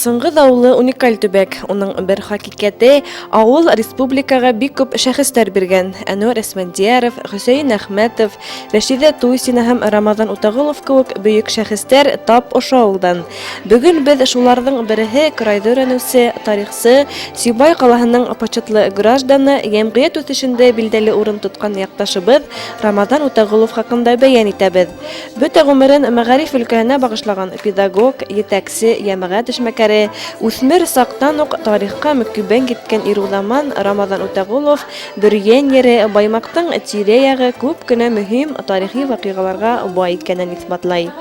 Сыңгыз авылы уникаль төбәк. Уның бер хакыйкате, авыл республикага бик күп шәхесләр биргән. Әнвәр Әсмәндияров, Хөсәен Әхмәтов, Рәшидә Туйсина һәм Рамазан Утагулов кебек бөек шәхесләр тап ошо авылдан. Бүген без шуларның береһе, крайда өйрәнүче, тарихчы, Сибай калаһының почетлы гражданы, җәмгыять үсешендә билдәле урын тоткан якташыбыз Рамазан Утагулов хакында бәян итәбез. Бөтә гомерен мәгариф өлкәһенә багышлаган педагог, етәкче, җәмәгать эшмәкәре, үсмер чактан ук тарихка мөкиббән киткән ир-узаман Рамазан Үтәгулов Бөрйән ере, Баймактың тирә-ягы күп кенә мөһим тарихи вакыйгаларга бай икәнен исбатлай.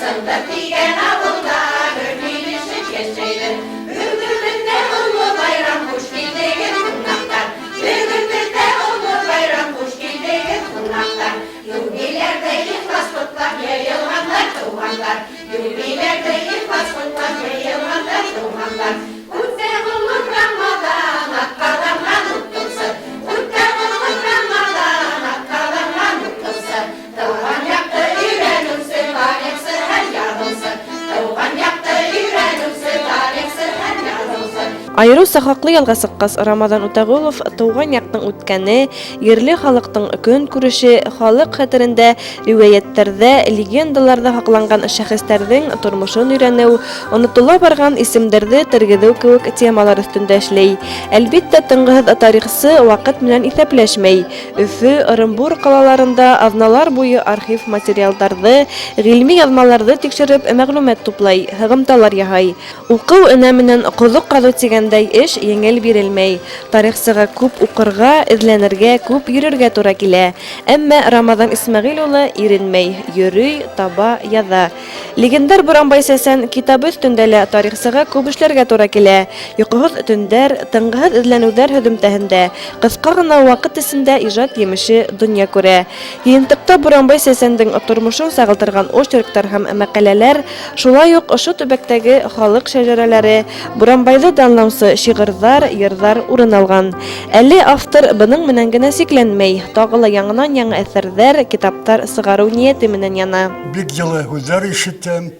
Сындык дигән авылда гөр килешеп яшәйбез. Бүген бездә олы байрам, хуш килдегез, кунаклар. Бүген бездә олы байрам, хуш килдегез, кунаклар. Юбилярны ихлас котлап җыелганнар туганнар. Юбилярны ихлас котлап җыелганнар туганнар. Үтә олы Рамазан, атказанган укытучы. Үтә олы Рамазан, атказанган укытучы. Туган якты өйрәнүче, тарихчы һәм язучы. Туган якты өйрәнүче, тарихчы һәм язучы. Аеруча хаклы ялга чыккач, Рамазан Үтәгулов туган якның үткәне, ерле халыктың көнкүреше, халык хәтерендә, риваятьләрдә, легендаларда һакланган шәхесләрнең тормышын өйрәнү, онытыла барган исемнәрне тергезү кебек темалар өстендә эшли. Әлбиттә, тынгысыз тарихчы вакыт белән исәпләшмәй. Өфе, Ырымбур калаларында аҙналар буе архив материалдарҙы, ғилми яҙмаларҙы тикшереп, мәғлүмәт туплай, һығымталар яһай. Уҡыу энә менән ҡоҙоҡ ҡаҙыу тигәндәй эш еңел бирелмәй. Тарихсыға күп уҡырға, эҙләнергә, күп йөрөргә тура килә. Әммә Рамаҙан Исмәғил улы иренмәй, йөрөй, таба, яҙа. Легендар Буранбай Сәсән китабы өҫтөндә лә тарихсыға күп эшләргә тура килә. Йоҡоһоҙ төндәр, тынғыһыҙ эҙләнеүҙәр һөҙөмтәһендә ҡыҫҡа ғына ваҡыт эсендә ижад емеше донъя күрә. Йыйынтыҡта Буранбай Сәсәндең тормошон сағылдырған очерктар һәм мәҡәләләр, шулай уҡ ошо төбәктәге халыҡ шәжәрәләре, Буранбайҙы данлаусы шиғырҙар, йырҙар урын алған. Әле автор бының менән генә сикләнмәй, тағы ла яңынан-яңы әҫәрҙәр, китаптар сығарыу ниәте менән яна. Бик җылы һүзләр ишеттем.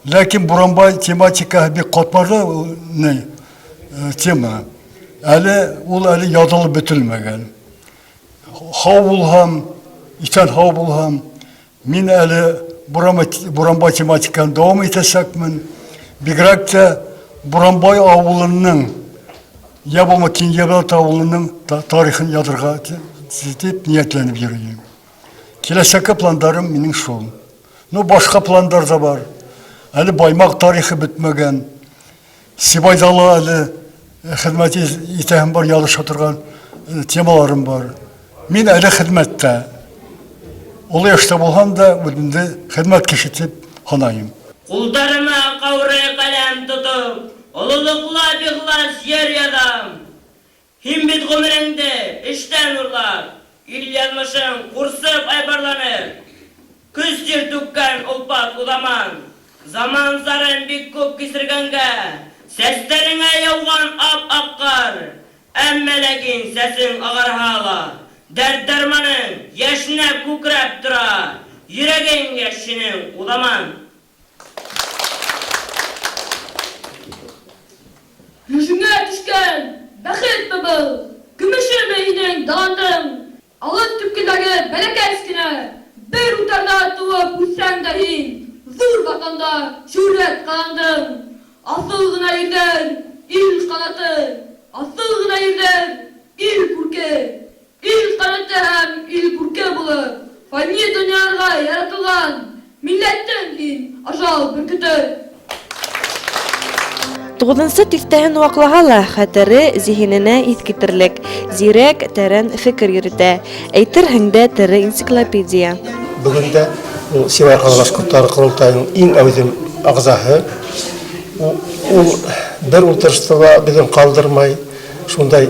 Ләкин Буранбай тематикаһы бик катлаулы ни, тема. Әле ул әле язылып бетелмәгән. Һау булһам, исән һау булһам, мин әле Буранбай тематиканы дәвам итәчәкмен. Бигрәк тә Буранбай авылының я булма Кинҗәбәт авылының тарихын язырга дип ниятләнеп йөрим. Киләчәккә пландарым минем шул. Ну, башка пландар да бар. Әле Баймак тарихы бетмәгән. Сибайда ла әле хезмәт итәһем бар, языша торган темаларым бар. Мин әле хезмәттә. Олы яшьтә булһам да, үземне хезмәт кеше дип санайым. Кулдарыма каурый каләм тотып, олылыклап ихлас җыр язам. Һин бит гомереңде эштән урлап, ил язмышын курсып айбарланып, көз-тир түккән олпат узаман. Заман зарын бик күп кисергәнгә, сәсләреңә яуган ап-ак кар, әмма ләкин сәсең агарһа ла, дәрт-дәрманың яшьнәп-күкрәп тора, йөрәгең яшь синең, узаман. Йөзеңә төшкән бәхетме был, Көмешеме һинең талантың? Алып төпкелдәге бәләкәс кенә Бер утарда туып үссәң дә һин, Зур Ватанда шөһрәт казандың. Асыл гына ирҙәр, ил канаты, Асыл гына ирҙәр, ил күрке. Ил канаты һәм ил күрке булып, Фани дөньяларга яратылган Милләттең һин, ажал бөркете. Тугызынчы тиҫтәһен ваклаһа ла, хәтере, зиһененә иҫ китерлек, зирәк, тәрән фекер йөрөтә. Әйтерһең дә, тере энциклопедия. Бүген дә ул Сибай кала башкортлары корылтаеның иң әүзем әгъзаһы. Ул бер утырышта да безне калдырмай, шундай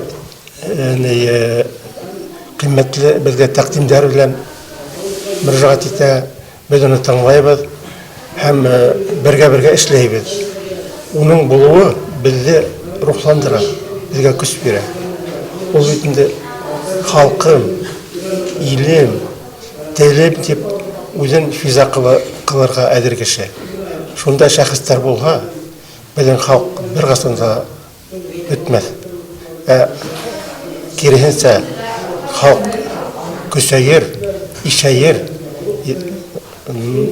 кыйммәтле безгә тәкъдимнәр белән мөрәҗәгать итә. Без аны тыңлайбыз һәм бергә-бергә эшләйбез. Уның булуы безне рухландыра, безгә көч бирә. Ул бит инде халкым, илем, телем дип үзен физа кылырга әзер кеше. Шундай шәхесләр булһа, безнең халык беркайчан да бетмәс. Ә киреһенчә, халык көчәер, ишәер,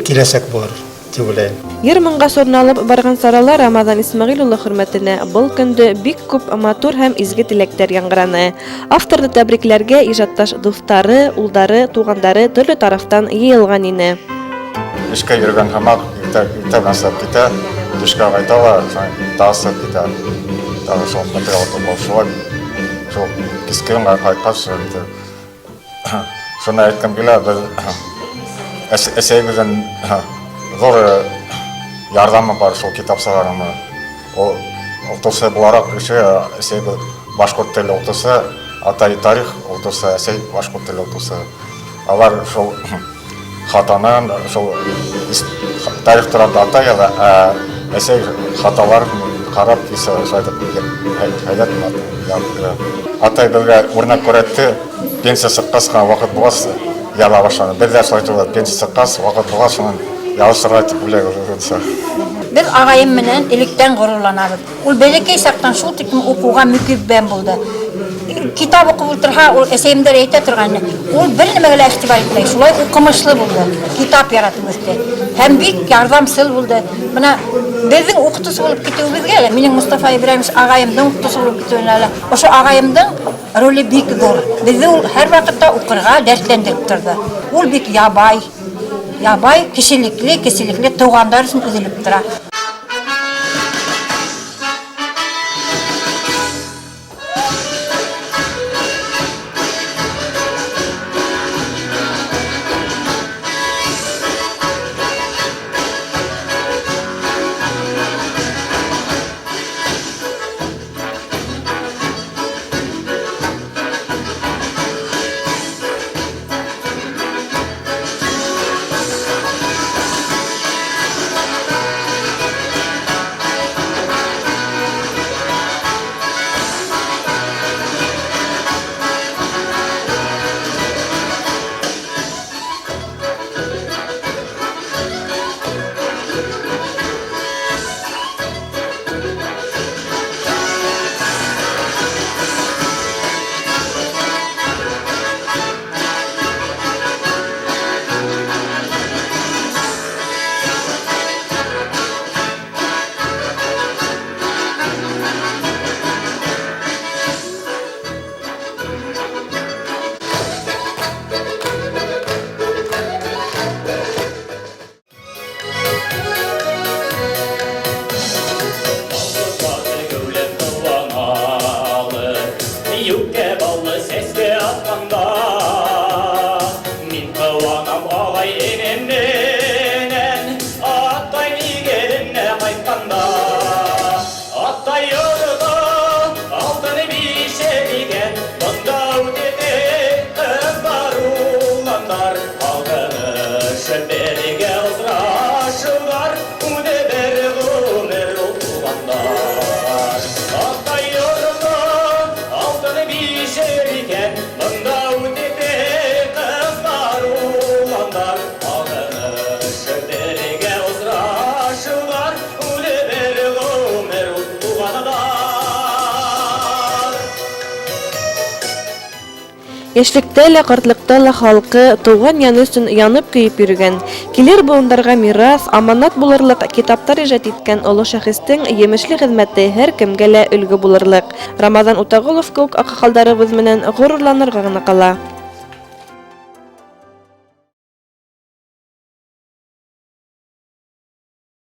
киләчәк булыр дип уйлыйм. Йыр-моңга сорналып барган сарала Рамазан Исмәгыйль улы хөрмәтенә был көндө бик күп матур һәм изге теләктәр яңгыраны. Авторны тәбрикләргә иҗатташ дуҫтары, улдары, тугандары төрле тарафтан йыйылган ине. Эшкә йөргән һымак иртә, иртә белән чыгып китә, төшкә кайта ла, тагы чыгып китә. Тагы шул материал туплау. Шулай шул кичкерен кайткач, инде шуны әйткем килә, без әсәйебездән зур ярдәме бар шул китап чыгаруны. Ул укытучы буларак кеше, әсәйебез башкорт теле укытучы, атай тарих укытучы, әсәй башкорт теле укытучы. Алар шул хатанын, шул тарих турында атай яза, ә әсәй хаталарын карап, шулай итеп һәйбәт язып бирә. Атай безгә үрнәк күрсәтте, пенсия чыккач кына вакыт булгач яза башлады. Без дә шулай итеп пенсия чыккач, вакыт булгач, шуннан язышырга дип уйлыйбыз үзебезчә. Без агаем менән электән горурланабыз. Ул бәләкәй чактан шул тиклем укуга мөкиббән булды. Китап укып утырһа, ул әсәемдер әйтә торган иде. Ул бер нәмәгә лә игътибар итмәй, шулай укымышлы булды. Китап яратып үсте. Һәм бик ярдәмчел булды. Менә безнең укытучы булып китүебезгә лә, минем Мустафа Ибраһимович агаемның укытучы булып китүенә лә, ошо агаемның роле бик зур. Безне ул һәрвакытта укырга дәртләндереп торды. Ул бик ябай, ябай, кешелекле, кешелекле туганнар өчен өзелеп тора. Яшьлектә лә, картлыкта ла халкы, туган яны өчен янып-көеп йөргән, килер буыннарга мирас, аманат булырлык китаплар иҗат иткән олы шәхестең емешле хезмәте һәркемгә лә өлге булырлык. Рамазан Утагулов кеүек аксакалдарыбыз менән горурланырга гына кала.